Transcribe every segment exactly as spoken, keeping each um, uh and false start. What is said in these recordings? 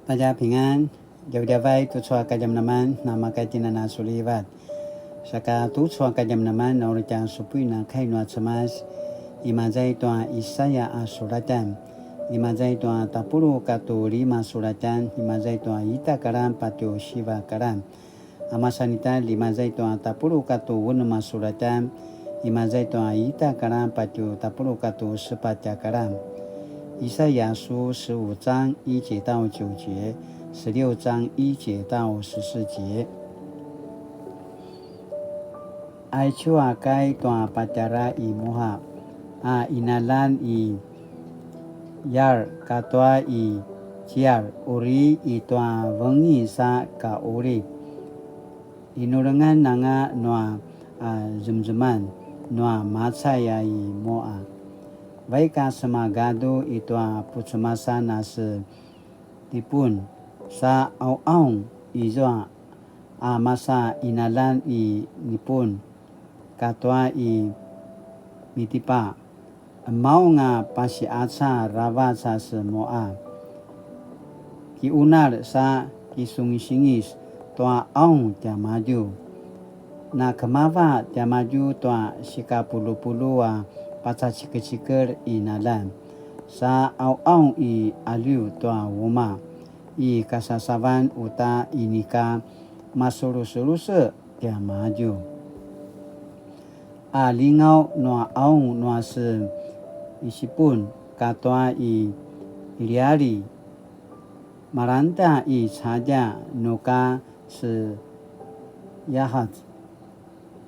大家平安, djavadjavai tucu a kadjamadjaman, namakaitinana sulivat. Saka tucu a kadjamadjaman, na uri tja supuin a kai nua Cemas, imaza i tua Isaya a suratan, imaza i tua tapuluq katua lima suratan, imaza i tua ita karan patje siva karan. A masanita, imaza i tua tapuluq katua unem a suratan, imaza i tua ita karan patje tapuluq katua sepatj a karan. 以賽亞書十五章一節到九節, 十六章一節到十四節. Aicu a kai tua patjara i Muha, a qinaljan i Yar katua i Ciar, uri i tua vengi sa ka ulip. Inulengan anga nua a zemzeman nua macay a i Mua. Vaik a sema gadu i tua pucemasan a se Dibun, sa qauqaung izua a masa qinaljan i Dibun katua i Midipa. Qemaung a pasiqaca aravac a se Mua. Kiqunalj sa kisungisingis tua qaung tiamadju. Na kemava tiamadju tua sikapulupulu a pacacikecikel i qinaljan, sa qauqaung i qaliu tua umaq i kasasavan uta inika masulusulusu tiamadju. A lingaw nua qaung nua se Isipun katua i Iliali, malangeda i cadja nuka se Yahat.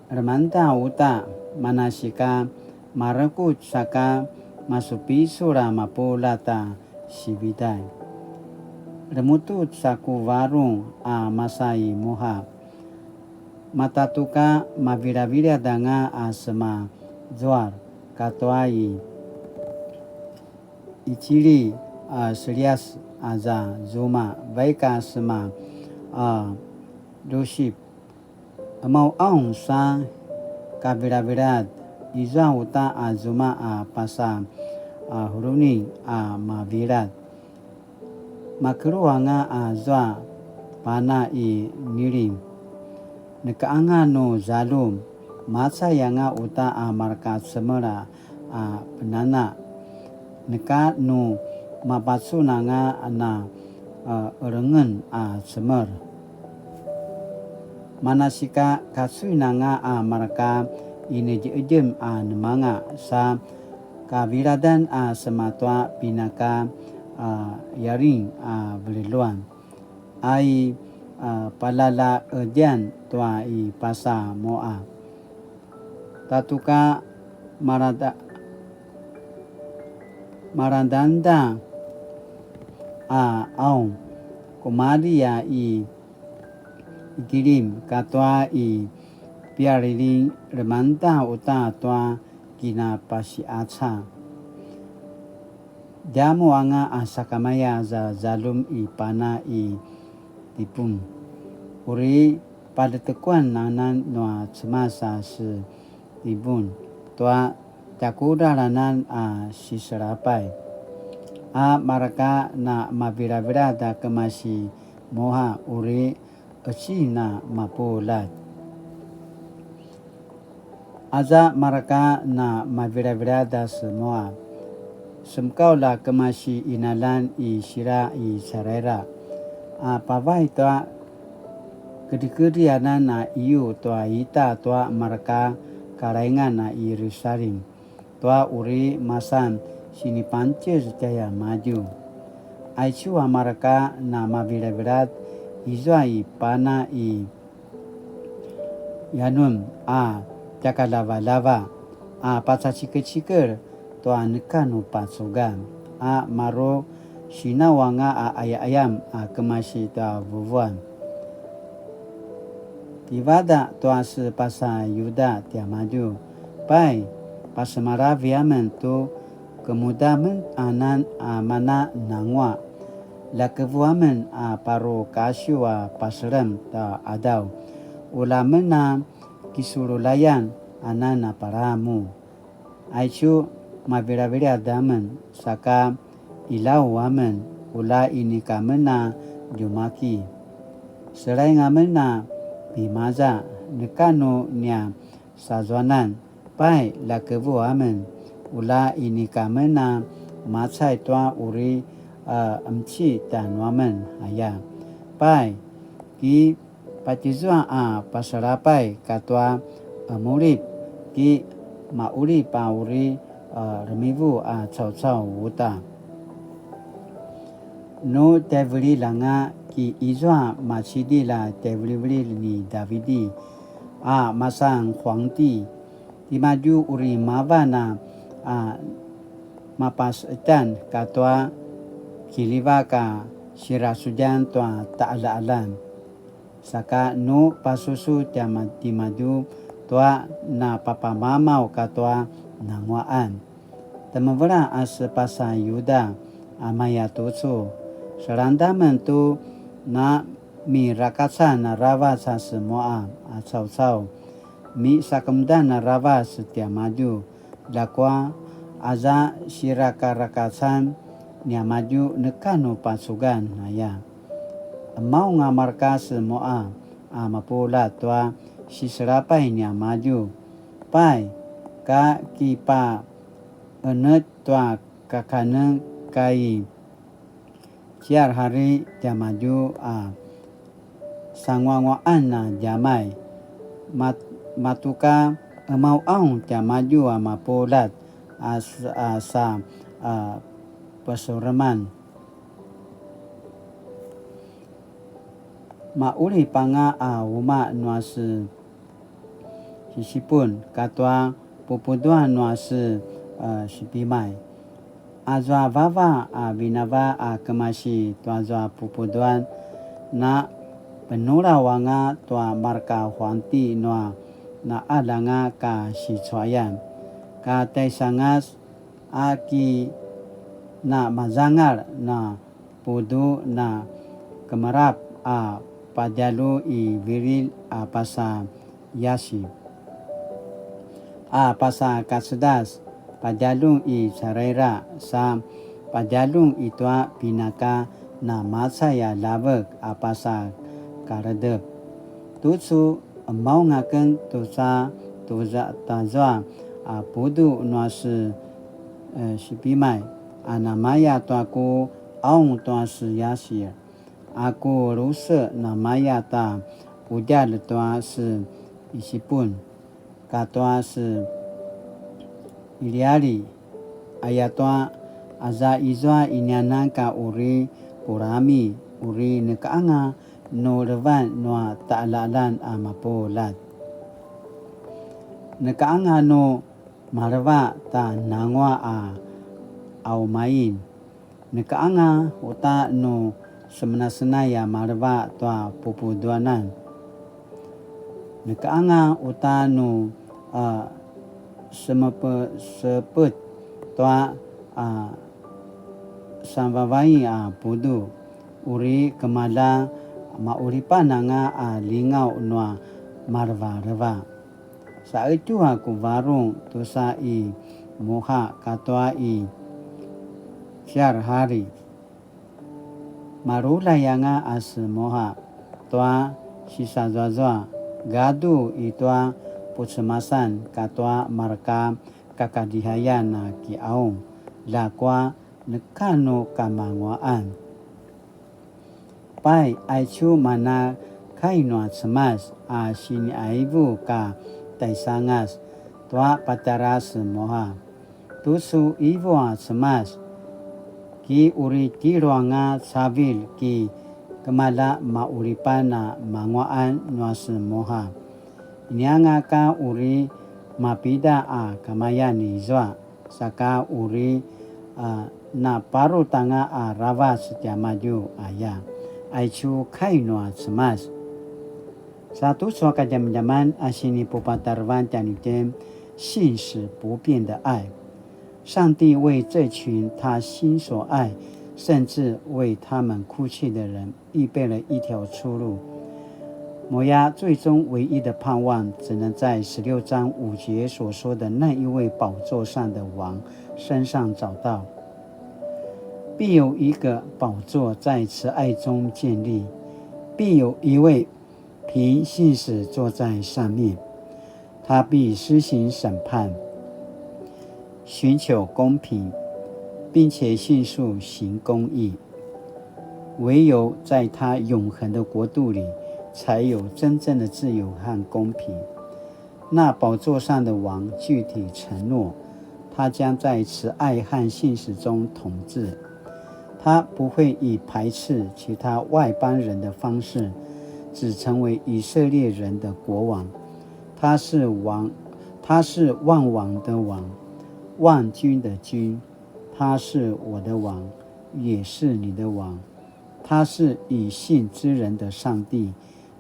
Lemangeda uta, manasika marekutj saka masupicul a mapuljat a sividay. Lemutuc a ku varung a masa i Muha. Matatuka maviljaviljad anga a sema Zuar katua i Icili a selias aza zuma, vaik a sema a Lusip. Qemauqaung sa kaviljaviljad izua uta a zuma a pasa a Huluni a maviljad. Makelu anga azua pana i Nilim. Neka anga nu zaljum, macay anga uta a marka cemel a penana. Neka nu mapacun anga na, a, elengen a cemel. Manasika kacuin anga a marka inedjeedjem a nemanga sa kaviljadan a sema tua pinaka, a, Yaring a veljeluan, a i, a, palalaqedjan tua i pasa Mua. Tatuka malada-, maladangda a qaung, kumalji a i Ikilim katua i Pialiling, lemangeda uta tua kinapasiqaca. Djamuq anga a sakamaya za zaljum i pana i Dibun. Uri paljetekuan anan nua Cemas a se Dibun tua tjakudral anan a siselapay. A marka na maviljaviljad a kemasi Muha uri qecin a mapuljat. Aza marka na maviljaviljad a se Mua, semekaulj a kemasi qinaljan i Sila i Israila, a pavay tua kedrikedri anan a iyu tua ita tua marka kalaingan a i Yerusalim, tua uri masan sinipangtjez tjaiamadju. Aicu a marka na maviljaviljad izua i pana i Yanun a tjakalavalava a pacacikecikel tua neka nu pacugan, a maru sinaw anga a qayaqayam a kemasi tua vuvuan. Kivadaq tua se pasa Yuda tiamadju, pai, pasemalavi amen tu kemuda men anan a mana nanguaq. Ljakevu amen a paru kasiw a paselem ta qadaw. Ula men a kisululayan anan a palamu. Aicu maviljaviljad amen saka ilaw amen ula inika men a djumaki. Selaing amen a pimaza, neka nu nia sazuanan, pai, lakevu amen, ula inika men a macay tua uri, a, emci tjanuamen, aya. Pai, ki patjizua a pasalapay katua emulip, ki maulip a uri, a, remivu a caucau uta. Nu tjaivililj anga ki izua macidilj a tjaivilivililj ni Davidi a masan huangti, timadju uri mavan a, a, mapasetan katua kilivak a sirasudjan tua taqaljaqaljan. Saka nu pasusu tiama-, timadju tua napapamamaw katua nanguaqan. Temevela a sepasa Yuda a maya tucu, salandamen tu namirakacan aravac a semua a caucau, misakemedan aravac tiamadju, ljakua aza sirakarakacan niamadju neka nu pacugan aya. Emaung a marka semua a mapuljat tua siselapay niamadju. Pai, ka kipaenet tua kakanen kai ciar hari tiamadju a sanguanguaqan a djamay. Mat-, matuka emauaung tiamadju a mapuljat a s-, a sa, a, pesureman. Maulip anga a uma nua se Hisipun katua pupuduan nua se, a, Sipimay. Azua vava a vinava a kemasi tuazua pupuduan, na penulaw anga tua marka huangti nua naqalanga ka sicuayan, ka taisangas a ki namazangal na pudu na kemerap a padjalu i viri a pasa Yasi, a pasa kacedas padjalu i caraira sa padjalu i tua pinaka namacay a ljavek a pasa kaledep. Tucu emaung aken tusa tuza tazua a pudu nua se, e, Sipimay, a namaya tua ku aung tua se Yasir, a ku luse namaya ta pudjalj tua se Isipun, katua se Iliali, ayatua aza izua inianan ka uri purami, uri nekaanga nu levan nua taqaljaqaljan a mapuljat. Nekaanga nu maleva ta nangua a aumain. Nekaanga uta nu semenasenay a maleva tua pupuduanan. Nekaanga uta nu, a, semepe-, sepet tua, a, sanvavai a pudu, uri kemalja maulipan anga a lingaw nua malevaleva. Saqetju a ku varung tusa i Muha katua i Siarhari. Maruljay anga a se Muha tua sisazuazua gadu i tua pucemasan katua marka kakalihayan a kiqaung, ljakua neka nu kamanguaqan. Pai, aicu mana kai nua Cemas a siniqaivu ka taisangas tua patjara se Muha. Tucu ivu a Cemas, ki uri tjelu anga cavilj ki kemalja maulipan a manguaqan nua se Muha. Inianga ka uri mapida a kamayan izua, saka uri, a, naparut anga aravac tiamadju aya. Aicu kai nua Cemas. Sa tucu a kadjamadjaman a sinipupatarevan tjanuitjen, 信实不变的爱。上帝为这群他心所爱，甚至为他们哭泣的人预备了一条出路。摩押最终唯一的盼望，只能在十六章五节所说的那一位宝座上的王身上找到。必有一个宝座在慈爱中建立，必有一位凭信实坐在上面，他必施行审判，寻求公平，并且迅速行公义。唯有在他永恒的国度里，才有真正的自由和公平。那宝座上的王具体承诺，他将在慈爱和信实中统治。他不会以排斥其他外邦人的方式，只成为以色列人的国王。他是王，他是万王的王，万军的君。他是我的王，也是你的王。他是以信之人的上帝，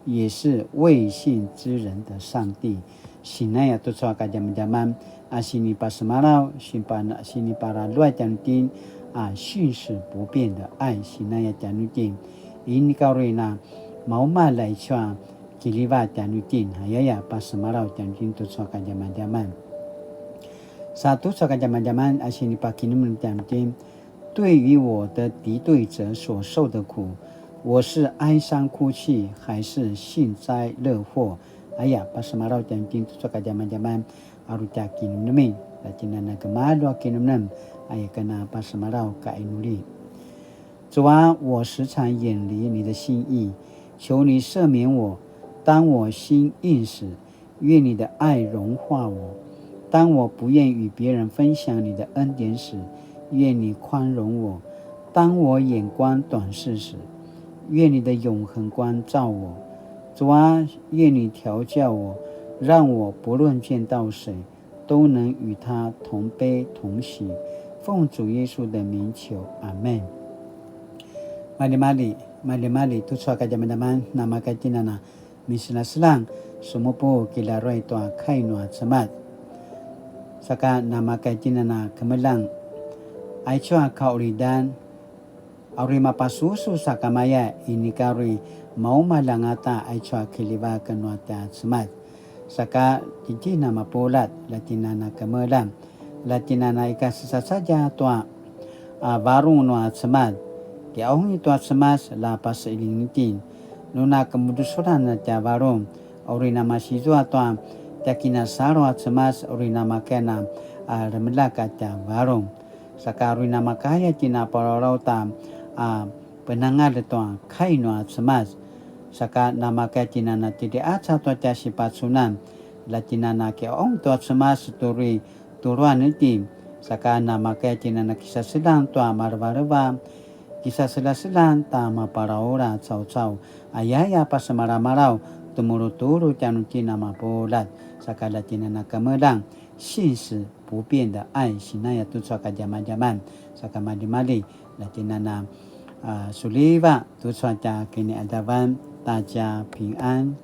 也是未信之人的上帝。Sinaya tucu a kadjamadjaman a sinipasemalaw, siniparaluay tjanuitjen a 信实不变的爱, sinaya tjanuitjen. Inika uri na maumalj aicu a kiliva tjanuitjen, ayaya pasemalaw tjanuitjen tucu a kadjamadjaman. Sa tucu a kadjamadjaman a sinipakinemnem tjanuitjen, 对于我的敌对者所受的苦，我是哀伤哭泣，还是幸灾乐祸？Aya, pasemalaw tjanuitjen tucu a kadjamadjaman, aru tja kinemnemin, la tjinana kemalu a kinemnem, aya ken a pasemalaw ka inuli. 主啊，我时常远离你的心意，求你赦免我。当我心硬时，愿你的爱融化我。当我不愿与别人分享你的恩典时，愿你宽容我。当我眼光短视时，愿你的永恒光照我。主啊，愿你调教我，让我不论见到谁，都能与他同悲同喜。奉主耶稣的名求，阿们。Maljimalji, maljimalji, tucu a kadjamadjaman, namaka tjinana, miselaselang, sumupu kilaruay tua kai nua Cemas. Saka namaka tjinana kemeljang, aicu a kaulidan, auri mapasusu sakamaya inika uri maumalj angata aicu a kiliva ken nua tja Cemas. Saka tjitjina mapuljat, la tjinana kemeljang, la tjinana ika sesasatja tua a varung nua Cemas. Kiaungi tua Cemas la paseiling itjen. Nu na kemudusuran a tja varung, uri namasizua tua tja kinasalu a Cemas, uri namakaya a remelak a tja varung. Saka uri namakaya tjina palaulau ta a penangalj tua kai nua Cemas. Saka namakaya tjinana tjidjiaca tua tja sipacunan, la tjinana kiaung tua Cemas tu uri tuluan itjen. Saka namakaya tjinana kisaseljang tua malevaleva, kisaseljaseljang ta mapalaula caucau, ayaya pasemalamalaw, temulutulu tjanuitjen a mapuljat. Saka la tjinana kemeljang, 信实不变的爱, sinaya tucu a kadjamadjaman, saka maljimalji, la tjinana a suliva tucu a tja kiniadavan, 大家平安.